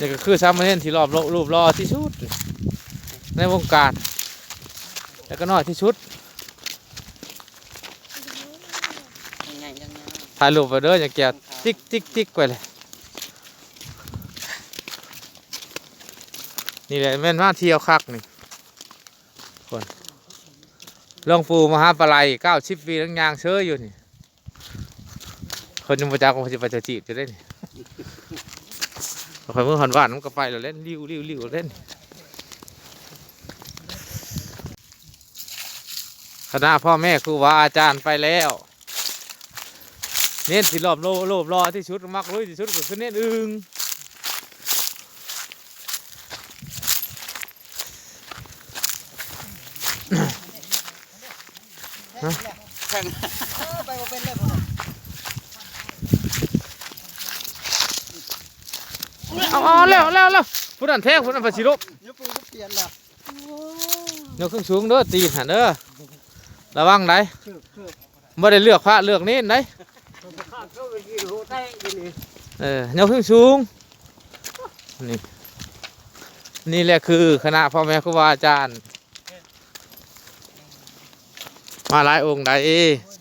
ນີ້ກໍຄືສາມະເນນທີ່ຫຼອມໂລະຮູບຫຼໍ່ທີ່ສຸດໃນວົງການ ແລ້ວກໍນ້ອຍທີ່ສຸດ. ຖ່າຍຮູບໄວ້ເດີ ຢ່າແກ້ວ ຕິກໆໆໄປເລີຍ. ນີ້ແຫຼະແມ່ນມາທ່ຽວຄັກນີ້ ຄົນ ຫຼວງປູ່ມະຫາປາໄລ ເກົ້າສິບປີ ຍັງຍ່າງເຊີຍຢູ່ນີ້. ເພິ່ນຍັງບໍ່ຈັກວ່າເພິ່ນຊິໄປຈະຈີບຢູ່ເດ້ນີ້. ຂ້ອຍເມືອຮອດບ້ານມັນກໍໄປແລ້ວແຫຼະ ລິ້ວໆໆເດ້ນີ້. ຄະນະພໍ່ແມ່ຄູບາອາຈານໄປແລ້ວ. ເນນທີ່ຫຼອມໂລບຫຼໍ່ທີ່ສຸດ ມັກລຸຍທີ່ສຸດກໍຄືເນນອຶ່ງ. ແຂ່ງ ເອີ ໄປບໍ່ເປັນເລີຍ ເອົາໆ ແລ້ວໆໆ ຜູ້ນັ້ນແທງ ຜູ້ນັ້ນພາຊິລົບ ຍກມືຂຶ້ນສູງເດີ ຕີນຫັ້ນເດີ ລະວັງໄດ໋. ບໍ່ໄດ້ເລືອກພະເລືອກເນນໄດ໋. ເອີ ຍົກຂຶ້ນສູງ. ນີ້ ນີ້ແຫຼະຄືຄະນະພໍ່ແມ່ຄູບາອາຈານ ມາຫຼາຍອົງໃດ໋.